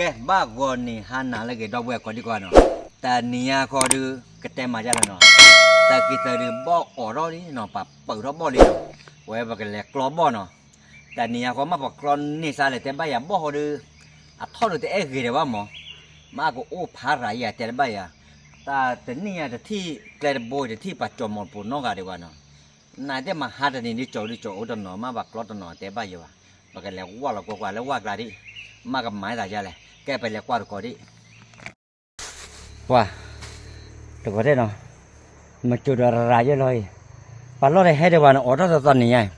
ကဲ ဘၣ်ဂီၤနံၤဟါနၤလၢအဂ့ၤ ဒီပုၢ်ဝဲၢ်ကိးဒံကီးနီၤ, တနံၤညါဃီဒုး ကတဲမၤဒ်လဲၣ်နီၤ, တၢ်ခံသၢဒုး ဘီၣ်အိးထီၣ်လံနီၤ, ပှၤပၢၢ်ထီၣ်ဘီၣ်လံနီၤ, ဝဲပကလဲၤကျီဘီၣ်နီၤ, တနံၤညါဃီမ့ၢ်ပကျီန့ၢ်စါလဲၣ် တဲဘၣ်ယၤဘီၣ်ဃီဒုး, အထီၣ်ဒုးတအဲၣ်ဂ့ၤဒံးဘၣ်မး, မ့ၢ်ကအိၣ်ဖးရၤယၤတဲတဘၣ်ယၤ, တၢ်တနံၣ်ညါတထံၣ်ကျဲတဘိ တထံၣ်ပှၤကၠီၤမီၤတပိၤနီတဂၤဒံးဘၣ်နီၤ နတဲမၤဟါတနံၤဒ်ကၠီၤဒ်ကၠီၤအိၣ်တနီၤ မ့ၢ်ပှၤကျီတနီၤတဲဘၣ်ယၤဘၣ်, ပကလဲၤဝၢ်လီၤကွၢ်ကွၢ်လၢဝၢ်ကျါဒံး, မ့ၢ်ကမၤသးယါလဲၣ်, ကဲပလဲၤကွၢ်တကိးဒံး, ပှၤ, တကိးသ့ၣ်နီၤ, မကၠိၤဒီးရၤယဲၢ်လီၤအံၤ, ပှၤလီၢ်တဟဲဒံးဘၣ်န့ၣ် အိးထီၣ်သီသီနံၤညါအံၤ,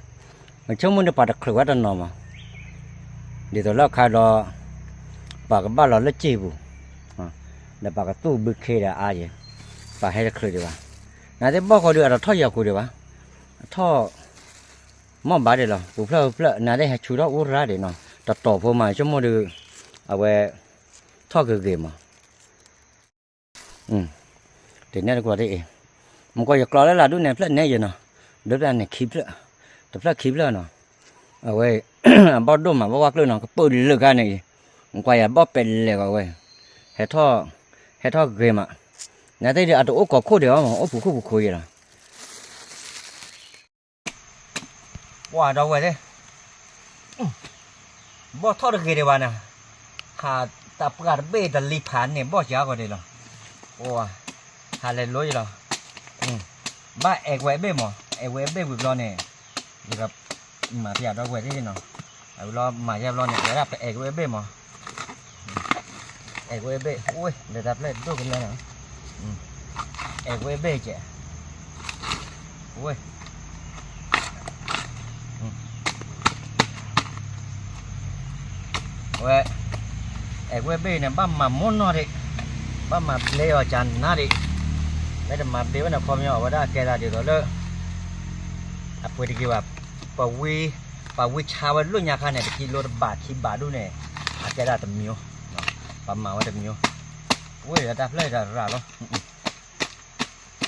မဆိကမိၣ်န့ၣ်ပှၤတချုးဝဲတနီၤမး, ဒ်သိးလၢအခါဒီး, ပှၤကဘၣ်လီၤလၢစ့ၢ်ပူၤ, ဒီးပှၤကသူၣ်ဘုခ့ဒီးအါယဲၢ်, ပှၤဟဲတချုးဒံးဘၣ်, နသ့ၣ်ဘီၣ်ဃီဒုး အတထီၣ်ယၤဃိဒံးဘၣ်, အထီၣ် မ့ၢ်ဘၣ်ဒံးလီၤ ပူၤဖျၢၣ်ဖျၢၣ် နသ့ၣ်ဟဲဆူထီၣ်အိၣ်ရၤဒံးနီၤ တတီၤဖိမး ဆိကမိၣ်ဒုး, အဝဲ, ထီၣ်ဂ့ၤဂ့ၤမး, တန့ၢ်တကျီသ့ၣ်အံၤ, မ့ၢ်ကွၢ်ယကျီလၢလၢဒူၣ်န့ၣ် ဖျၢၣ်နဲယဲၢ်နီၤ, ဒိဖျၢၣ်န့ၣ်ခံဖျၢၣ်, တဖျၢၣ်ခံဖျၢၣ်နီၤ, အဝဲ, အဘီၣ်ဒိၣ်မး ဘီၣ်ဝါကျၢၢ်နီၤ ကပၢၢ်လၢာ်ခါန့ၣ်အံၤ, မ့ၢ်ကွၢ်ယၤဘီၣ်ပဲာ်လဲၣ်ဂီၤဝဲ, ဟဲထီၣ်, ဟဲထီၣ်ဂ့ၤမး, နသ့ၣ်ဒုးအတအိၣ်ကိးခိၣ်ဒံးအီၤ အိၣ်ပူၤခိၣ်ပူၤခိၣ်ယဲၢ်လီၤ ပှၤဒီပုၢ်ဝဲၢ်သ့ၣ်, ဘီၣ်ထီၣ်တဂ့ၤဒံးဘၣ်န့ၣ်, ဟးတၢ်ပှၢ်တဘ့ၣ်တလံဖးန့ၣ် ဘီၣ်စှၤဂီၤဒံးလီၤ, ဟးလဲၤလိယလီၤ, ဘၣ်အဲၣ်ဝဲအဘ့ၣ်မး အဲၣ်ဝဲအဘ့ၣ်ဝံၤဘျီန့ၣ်, ယက, မၤပျးဒီပုၢ်ဝဲၢ်သ့ၣ်နီၤ, အဝဲလီၤမၤယဲၢ်ဘျီန့ၣ် ဝဲဒၣ်ပအဲၣ်ဝဲအဘ့ၣ်မး အဲၣ်ကွဲဘ့ၣ် ဝဲ လၢတၢ်ဖျၢၣ်ဒိၣ်ကလၢန့ၣ်, အဲၣ်ကွဲဘ့ၣ်ကဲ, ဝဲ, ဝဲ, အဲၣ်ကွဲဘ့ၣ်န့ၣ် ဘၣ်မၤမိၢ်နီၢ်ဒံး, ဘၣ်မၤဘျဲအီၤကနါဒံး, မ့ၢ်တမၤဘျဲဝဲန့ၣ် ခီပညီအဝဲဒၣ်ကဲသးဒ်သိးလၢ အပှ့ၤတက့ၤဘၣ်, ပှၤဝံ, ပှၤဝံဆါဝဲလၢညါခါန့ၣ် တကံလိတဘးခံဘးဒူၣ်န့ၣ်, အကဲဒၣ်တမံၤ, ပှၤမၤဝဲတမံၤ, ဝဲဒီးတၢ်ဖျၢၣ်ဒီးရၤလီၤ,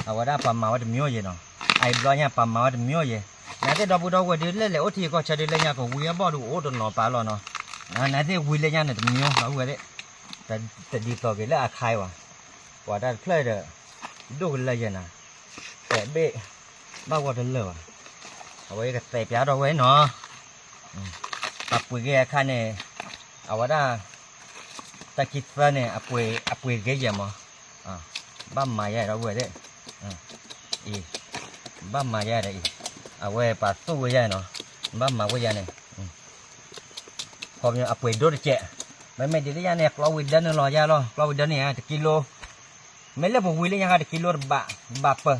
အဝဲဒၣ်ပှၤမၤဝဲတမံၤယဲၢ်နီၤ, အအံၤဘျီညါပှၤမၤဝဲတမံၤယဲၢ်, နသ့ၣ်ဒီပုၢ်ဒီဝဲၢ်ဒုး လဲၤလဲၤအိၣ်ထံကီၢ်ဆၢဒုး လၢညါကဝံအဘီၣ်ဒုးအိၣ်တနီၤပာ်လီၤနီၤ, နသ့ၣ်ဝံလၢညါန့ၣ်တမံၤ ဒီပုၢ်ဝဲၢ်သ့ၣ်, တဒ်သိးက့ၤလၢအခါအံၤဘၣ်, ပှၤတၢ်တဖျၢၣ်ဒီး, ဒိၣ်ကလၢယဲၢ်နၤ, အဲၣ်ဘ့ၣ်, ဘၣ်ဂီၢ်တလၢာ်ဘၣ်, အဝဲယကတဲပျးဒီပုၢ်ဝဲၢ်နီၤ, ပှၤပှ့ၤက့ၤအခါန့ၣ်, အဝဲဒၣ်, တၢ်ခံသၢန့ၣ်, အပှ့ၤဂ့ၤယဲၢ်မး, ဘၣ်မၤယဲၢ်ဒီပုၢ်ဝဲၢ်သ့ၣ်, အံၤ, ဘၣ်မၤယဲၢ်ဒီးအံၤ, အဝဲပှၤသူၣ်ဝဲယဲၢ်နီၤ, ဘၣ်မၤဝဲယဲၢ်န့ၣ် ခီပညီအပှ့ၤဒိၣ်တကဲး, မ့မ့ၢ်ဒ်လၢညါန့ၣ် ကျီဝံၤဒၢန့ၣ်လီၤယါလီၤ ကျီဝံၤဒၢန့ၣ်ယါ တကံလိ, မ့ၢ်လၢပဝံလၢညါခါတကံလိတဘး, ဘးပၢၢ်,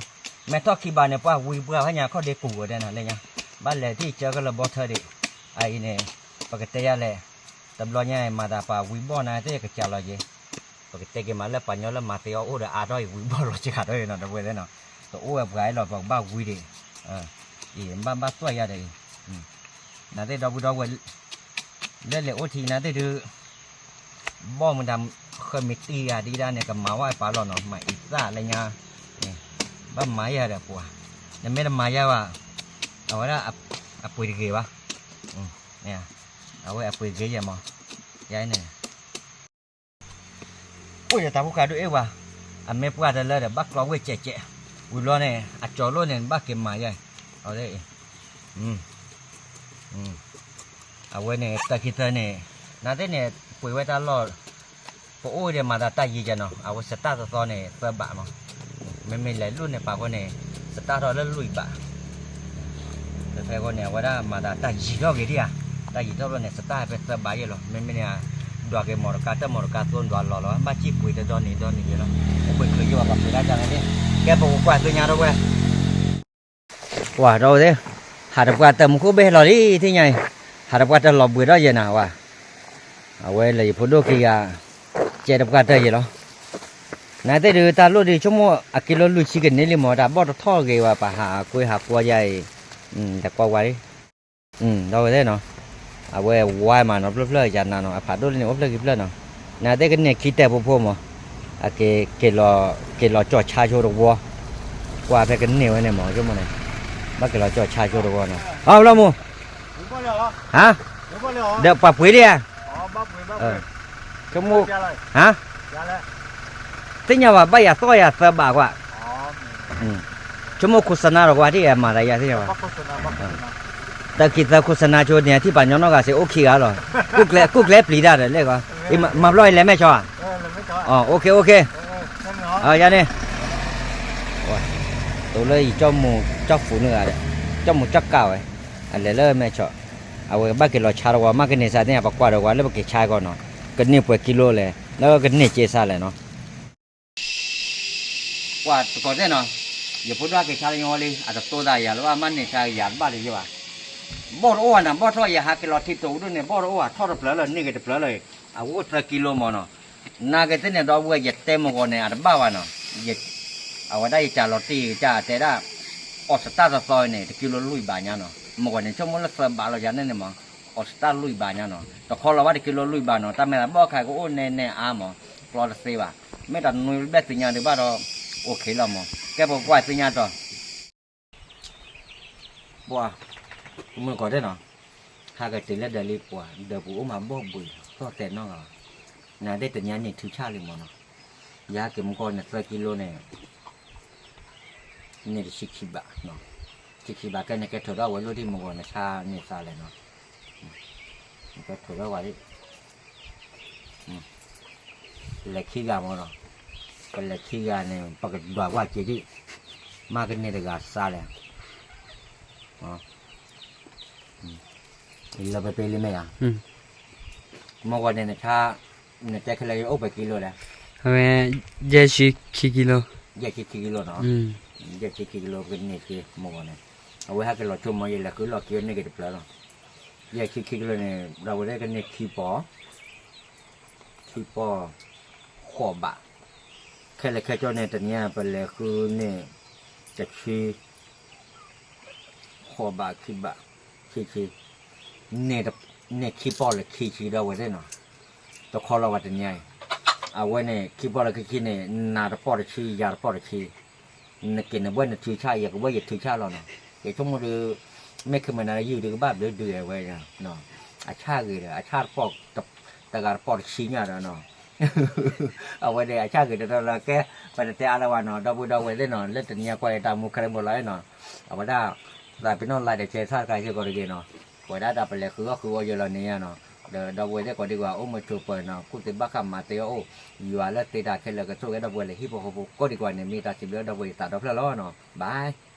မ့ၢ်ထီၣ်ခံဘးန့ၣ် ပှၤဝံပှၢ်ဖဲညါခီၣ်ဒ့ကူဝဲဒၣ်နၤလၢညါ, ဘၣ်လဲၤထံၣ်ကၢကလၢဘီထၢဒံး, အအံၤန့ၣ်, ပကတဲယါလဲၣ်, တဘျီညါအံၤမၤသးပှၤဝံဘီၣ်နၤသ့ၣ်ကစၢ်လီၤယဲၢ်, ပကတဲက့ၤမးလၢပှၤညီလၢမၤသ့အီၤအိၣ်ဒီးအါထီၣ်အံၤ ဝံဘီၣ်လီၤစှၤထီၣ်အံၤနီၤ တဝဲသ့ၣ်နီၤ, တအိၣ်ဝဲပှၤအံၤလီၤ ပကဘၣ်ဝံဒံး, အံၤ ဘၣ်ဘၣ်သွၣ်ယါဒီးအံၤ, နသ့ၣ်ဒီပုၢ်ဒီဝဲၢ်, လၢလဲၤအိၣ်ထံနၤသ့ၣ်ဒုး, ဘီၣ်မတၤ, ဃၢမံၤတံၢ်ဂၤဒံးဒၣ်န့ၣ် ကမၤဝဲပာ်လီၤနီၤ မၤအံၤသၣ်လၢညါ, ဘၣ်မၤယါဒီးပှၤ, နမ့ၢ်တမၤယါဘၣ်, အဝဲဒၣ်, အပှ့ၤတဂ့ၤဘၣ်, အဝဲအပှ့ၤဂ့ၤယဲၢ်မး, ယါန့ၣ် အိၣ်ယတၢ်ဖိဃာ်ဒုးအ့ၣ်ဝဲ, အမ့ၢ်ပှၢ်တလၢဒီး ဘၣ်ကျီဝ့ၢ်ကဲးကဲး, ဝံၤဘျီန့ၣ် အကၠီၤလိၣ်န့ၣ် ဘၣ်က့ၤမၤယဲၢ်, အဝဲ, အဝဲန့ၣ် တၢ်ခံသၢန့ၣ်, နသ့ၣ်န့ၣ် ပှ့ၤဝဲတၢ်လီၢ်, ပအိၣ်ဒီးမၤသးတၢ်ယံၤယဲၢ်နီၤ အဝဲစတၢ်သီသီန့ၣ် သၢဘးမး, မ့မ့ၢ်လဲၤလူၢ်န့ၣ်ပာ်ဃိန့ၣ်, စတၢ်ထီၣ်လၢလွံၢ်ဘး ဖဲဃိန့ၣ် အဝဲဒၣ်မၤသးတၢ်ယံၤထီၣ်ဂ့ၤဒံးဧါ, တၢ်ယံၤထီၣ်ဘျီန့ၣ် စတၢ်ဖဲသၢဘးယဲၢ်လီၤ မ့မ့ၢ်န့ၣ်, ဒွးက့ၤမီၢ်တကါတၢၢ်မီၢ်တကါသိဒွးလီၤလီၤ ဘၣ်စံၣ်ပှ့ၤတဒီနံၤဒီနံၤယဲၢ်လီၤ, အိၣ်ပှ့ၤချုးယဲၢ်ဘၣ်ပှ့ၤဒၣ်တၢ်န့ၣ်, ကဲပကကွၢ်သ့ၣ်ညါဒီပုၢ်ဝဲၢ် ပှၤဒီပုၢ်ဝဲၢ်သ့ၣ်, ဟးတပှၢ်တၢၢ်မူခိၣ်ဘ့ၣ်ဟဲလီၤလံ ထံၣ်ညါအံၤ, ဟးတပှၢ်တၢၢ်လီၤဘှံးထီၣ်ယဲၢ်နၤဝဲ, အဝဲလၢယဖိဒိၣ်ခံဂၤ, ကဲတပှၢ်တၢၢ်ယဲၢ်လီၤ, နသ့ၣ်ဒုးတၢ်လိၣ်ဒုးဆိကမိၣ်အက့လိလွံၢ်ဆံကန့ၢ်လံမး တၢ်ဘီၣ်တထီၣ်ဂ့ၤဝဲ ပှၤဟးကွ့ဟးကွီယါအံၤ, တကွၢ်ဝဲလံ, ဒီပုၢ်ဝဲၢ်သ့ၣ်နီၤ, အဝဲဝါမးနီၤ ဖျၢၣ်ဖျၢၣ်ယၤနၤနီၤ အဖးဒိၣ်လၢန့ၣ်အိၣ်ဖျၢၣ်ခံဖျၢၣ်နီၤ, နသ့ၣ်ကန့ၢ်ခံတဲာ်ဖိဖိမး, အက့ၤ, က့ၤလီၤကၠီၣ်ဆါဆိတဝီ, ကွၢ်ဖဲကန့ၢ်ဝဲန့ၣ်မး ဆိကမိၣ်န့ၣ်, ဘၣ်က့ၤလီၤကၠီၣ်ဆါဆိတဝီနီၤ, အလီၤမူ, ဟါ, ဒီးပှၤပှ့ၤဒံးဧါ, ဆိကမိၣ်, ဟါ, သ့ၣ်ညါဘၣ် ဘၣ်ယၤသီၣ်ယၤသၢဘးကွၢ်, ဆိကမိၣ်ခိၣ်စနါဒီးကွၢ် ထံၣ်မၤသးယၤသ့ၣ်ညါဘၣ်, တၢ်ခံသၢခိၣ်စနါဆိန့ၣ် ထံၣ်ပှၤညီနီၢ်ဂၤစ့အိၣ်ခံဂၤလီၤ, ကူၣ်ကျဲပျံၤတၢ်ဒီးလဲၣ်, မၤဘျီၣ်အံၤလဲၤမဲာ်ဆီဧါ, အိၣ်ခ့ အိၣ်ခ့, ယၤန့ၣ် တိၤလၢယကၠီမူၤကၠီဖူးန့ၣ်ဂၤ, ကၠီမူၤကၠီကးဝဲ, အလဲၤလၢမဲာ်ဆီ, အဝဲကဘၣ်က့ၤလီၤဆါတဝီ မ့ၢ်ကန့ၢ်စးသ့ၣ်ညါ ပကွၢ်ဒီးကွၢ်လၢပက့ၤဆါကီးနီၤ, ကန့ၢ်ပှဲၤကံလိလဲၣ် လၢကန့ၢ်က့ၤစးလဲၣ်နီၤ, ကွၢ်တကိးသ့ၣ်နီၤ, ယဖိဒိၣ်က့ၤဆါလၢညီလံ အတတိသးယၤလၢၤဘၣ် မ့ၢ်န့ၢ်ဆါယၤတဘၣ်တယဲၢ်ဘၣ်, ဘီၣ်တအိၣ်ဘၣ်နၤ ဘီၣ်ထီၣ်ယဟးက့ၤလီၤထံတိၤဒိၣ်န့ၣ် ဘီၣ်တအိၣ်ဘၣ် ထီၣ်တဖျၢၣ်လၢန့ၢ်က့ၤတဖျၢၣ်လၢ, အအိၣ်သၢကံလိမၢ်နီၤ, နာ်က့ၤသ့ၣ်န့ၣ် ဒီပုၢ်ဝဲၢ် ယတဲမုၢ်ဂီၤန့ၣ် အတဘၣ်ဘၣ်နီၤ, အဝဲဒၣ်ယကးလီၤတံၢ်ကစၢ်တဲဒၣ်, အီစတၢ်သီသီန့ၣ် တကံလိလွံၢ်ဘးညါနီၤ, မုၢ်ဂီၤန့ၣ် ဆိကမိၣ်လၢသၢဘးလီၤယၤန့ၣ်န့ၣ်မး, အီစတၢ်လွံၢ်ဘးညါနီၤ, တခီလီၤဘၣ်တကံလိလွံၢ်ဘးနီၤ, တၢ်မဲာ်သးဘီၣ်ခါကအိၣ်နဲနဲအါမး, ကျီတသ့ဘၣ်, မ့ၢ်တနွံဘျဲၣ်သ့ၣ်ညါဒုးဘၣ်ဒီး, အိၣ်ခ့လီၤမး, ကဲပကွၢ်သ့ၣ်ညါတီၤ ပှၤ, မုၢ်ကီၢ်တဲနီၤ, ဟးကတုၤလၢဒၢးလံပှၤ ဒၢးပူၤအိၣ်မးဘီၣ်ဘှံး သီၣ်သဲးနီၢ်ဂၤ, နဒဲတနံၤန့ၣ်ထုဆၣ်လံမးနီၤ, ယဟဲက့ၤမုၢ်ကီၢ်န့ၣ် သၢကံလိန့ၣ်, န့ၢ်တဆံခံဘး, ဆံခံဘးကဲန့ၣ် ကဲထီၣ်ဒီးဝဲလိၣ်ဒံၣ်မုၢ်ကီၢ်န့ၣ် ဆါန့ၢ်သးလဲၣ်နီၤ, ကဲထီၣ်ဒီးဝဲ လဲၤခံဂၤမးနီၤ, ပလဲၤခံဂၤန့ၣ် ပကဒွးကွၢ်က့ၤဒံး, မ့ၢ်ကန့ၢ်တဂၤစါလဲၣ်, လၢပပ့လံမ့ၢ်ဧါ, မုၢ်ဂီၤန့ၣ်နဆါ, နတဲခဲလၢာ်အိၣ်ပှဲၤကံလိလဲၣ်, အဝဲ, ယဲၢ်ဆံခံကံလိ, ယဲၢ်ဆံခံကံလိနီၤ, ယဲၢ်ဆံခံကံလိပကန့ၢ်က့ၤမုၢ်ဂီၤန့ၣ်, အဝဲဟဲက့ၤလီၤဆိကမိၣ်ယလဲၤဃုလီၢ်ခံန့ၢ်က့ၤတဖျၢၣ်လီၤ, ယဲၢ်ဆံခံကံလိန့ၣ် ဒီပုၢ်ဝဲၢ်ကန့ၢ်ခံပီၢ် ခံပီၢ်, ဃိးဘး, ခဲလၢာ်ခဲဆ့န့ၣ် တနံၤအံၤပလဲၤဃုန့ၢ်, တဆံ, ဃိးဘးခံဘး, ခံဆံ, န့ၢ်ခံပီၢ်လၢခံဆံဒီပုၢ်ဝဲၢ်သ့ၣ်နီၤ, တခီလီၤဝဲတနံၤအံၤ, အဝဲန့ၣ် ခံပီၢ်လၢခံဆံန့ၣ် နၤတပီၢ်တဆံ ယၤတပီၢ်တဆံ နက့ၤနဘၣ်နထုဆၣ် ယကဘၣ်ယထုဆၣ်လီၤနီၤ, ယဆိကမိၣ်ဒီး, မ့ၢ်ခဲမုၢ်နၤလၢယုၢ်ဒီးကဘၣ်ဘျုးဒုးဝဲ, အဆၣ်ဂ့ၤဒီး အဆၣ်တပီၢ်, တဂၤတပီၢ်တဆံညါဒီးနီၤ, အဝဲန့ၣ်အဆၣ်ဂ့ၤတတီၤလီၤကဲ, ပတတဲအါလၢၤဘၣ်နီၤ ဒီပုၢ်ဒီဝဲၢ်သ့ၣ်နီၤ လၢတနံၤအံၤကွၢ်ယတၢ်မူခဲလၢာ်ဘိလီၤနီၤ, အဝဲဒၣ်, သးပ့ၤနီၣ် like ဒီး share subscribe စ့ၢ်ကီးတဂ့ၤနီၤ, ပဝဲဒၣ်တၢ်ပလဲၤဃုအီၣ်ဃုအီယဲလီၤန့ၣ်ညါနီၤ, ဒီးဒီပုၢ်ဝဲၢ်သ့ၣ်ကိးဒံကွၢ် အိၣ်မုာ်ဆိးပၢၤနီၤ ကူၣ်သ့ဘၣ်ဃးမၤသ့အီၤအိၣ်, ယွၤလၢသ့တၢ်ခဲလၢာ်ကဆိၣ်ဂ့ၤဒီပုၢ်ဝဲၢ်လၢဟံၣ်ဖိဃီဖိကိးဒံကွၢ်န့ၣ် မ့ၢ်တၢ်စံးဘျုးဒီပုၢ်ဝဲၢ်သးဒီဖျၢၣ်လီၤနီၤ, bye.